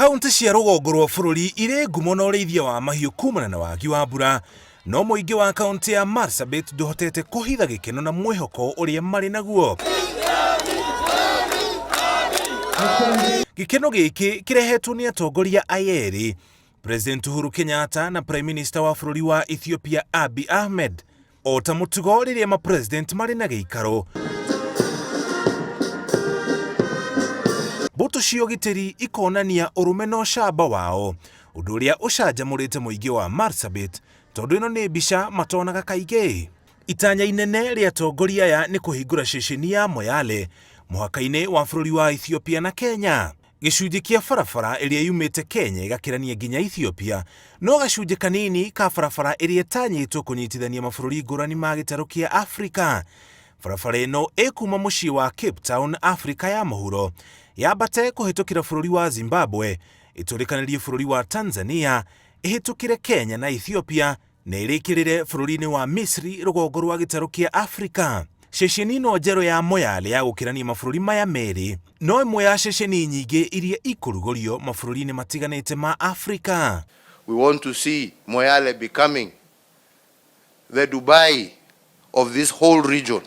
Kaunti cia rũgongo rwa bũrũri irĩ ngumo na ũrĩithia wa mahiũ kumana na wagi wa mbura, no mũingĩ wa kaunti ya Marsabit ndũhotete kũhitha gĩkeno na mwĩhoko ũrĩa marĩ naguo. Gĩkeno gĩkĩ kĩrehetwo nĩ atongoria aya erĩ, President Uhuru Kenyatta na Prime Minister wa bũrũri wa Ethiopia Abiy Ahmed. O ta mũtugo rĩrĩa mapresident marĩ na gĩikaro, mbũtũ cia ũgitĩri ikonania ũrũme na ũcamba wao, ũndũ ũrĩa ũcanjamũrĩte mũingĩ wa Marsabit tondũ ĩno nĩ mbica matonaga kaingĩ. Itanya inene rĩa atongoria aya nĩ kũhingũra ceceni ya Moyale mũhaka-inĩ wa bũrũri wa Ethiopia na Kenya. Gĩcunjĩ kĩa barabara ĩrĩa yumĩte Kenya ĩgakĩrania nginya Ethiopia no gacunjĩ kanini ka barabara ĩrĩa ĩtanyĩtwo kũnyitithania mabũrũri ngũrani ma gĩtarũ kĩa Afrika. Barabara ĩno ĩkuma mũciĩ wa Cape Town, Afrika ya Mũhuro, yambate kũhĩtũkĩra bũrũri wa Zimbabwe, ĩtũrĩkanĩrie bũrũri wa Tanzania, ĩhĩtũkĩre Kenya na Ethiopia, na ĩrĩkĩrĩre bũrũri-inĩ wa Misri rũgongo rwa gĩtarũ kĩa Afrika. Ceceni ĩno njerũ ya Moyale ya gũkĩrania mabũrũri maya merĩ no ĩmwe ya ceceni nyingĩ iria ikũrugũrio mabũrũri-inĩ matiganĩte ma Afrika. We want to see Moyale becoming the Dubai of this whole region.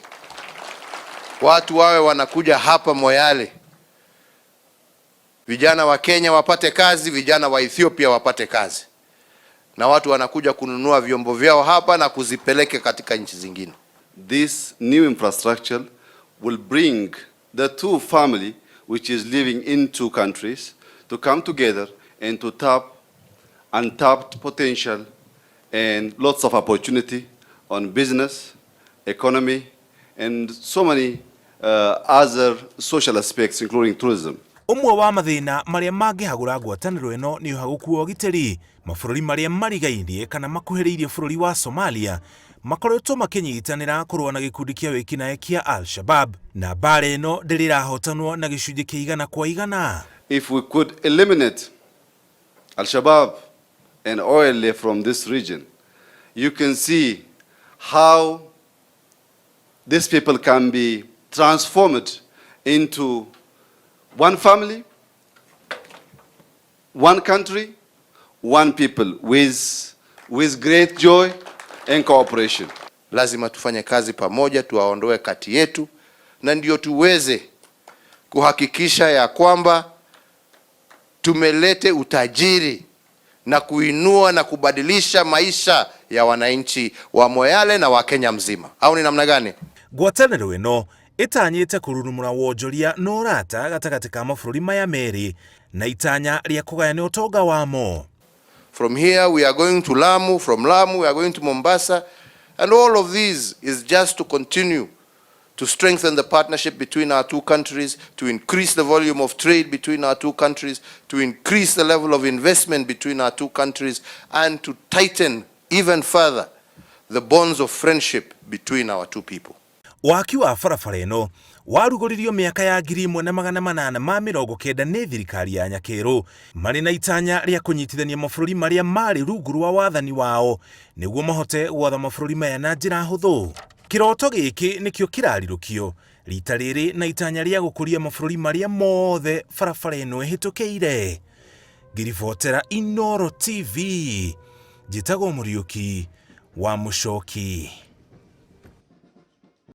Watu wawe wanakuja hapa Moyale, vijana wa Kenya wapate kazi, vijana wa Ethiopia wapate kazi, na watu wanakuja kununua vyombo vyao hapa na kuzipeleke katika nchi zingine. This new infrastructure will bring the two family which is living in two countries to come together and to tap untapped potential and lots of opportunity on business, economy, and so many other social aspects including tourism. Ũmwe wa mathĩna marĩa mangĩhagũra ngwatanĩro ĩno nĩ ũhagũku wa ũgitĩri. Mabũrũri marĩa marigainie kana makuhĩrĩirie bũrũri wa Somalia makoretwo makĩnyitanĩra kũrũa na gĩkundi kĩa wĩkinaĩ kĩa Al-Shabab, na mbara ĩno ndĩrĩ ĩrahotanwo na gĩcunjĩ kĩa igana kwa igana. If we could eliminate Al-Shabaab and OLA from this region, you can see how these people can be transformed into one family, one country, one people with great joy and cooperation. Lazima tufanye kazi pamoja, tuwaondoe kati yetu, na ndio tuweze kuhakikisha ya kwamba tumelete utajiri na kuinua na kubadilisha maisha ya wananchi wa Moyale na wa Kenya mzima, au ni namna gani? Ngwatanĩro ĩno ĩtanyĩte kũrurumũra wonjoria na ũrata gatagatĩ ka mabũrũri maya merĩ na itanya rĩa kũgayana ũtonga wamo. From here we are going to Lamu, from Lamu we are going to Mombasa, and all of these is just to continue to strengthen the partnership between our two countries, to increase the volume of trade between our two countries, to increase the level of investment between our two countries, and to tighten even further the bonds of friendship between our two people. Waki wa barabara ĩno warugũririo mĩaka ya 1890 nĩ thirikari ya Nyakerũ marĩ na itanya rĩa kũnyitithania mabũrũri marĩa marĩ rungu rwa wathani wao nĩguo mahote gwatha mabũrũri maya na njĩra hũthũ. Kĩroto gĩkĩ nĩkĩo kĩrarirũkio rita rĩrĩ na itanya rĩa gũkũria mabũrũri marĩa mothe barabara ĩno ĩhĩtũkĩire. Ngĩribotera Inooro TV, njĩtagwo Mũriũki wa Mũcoki.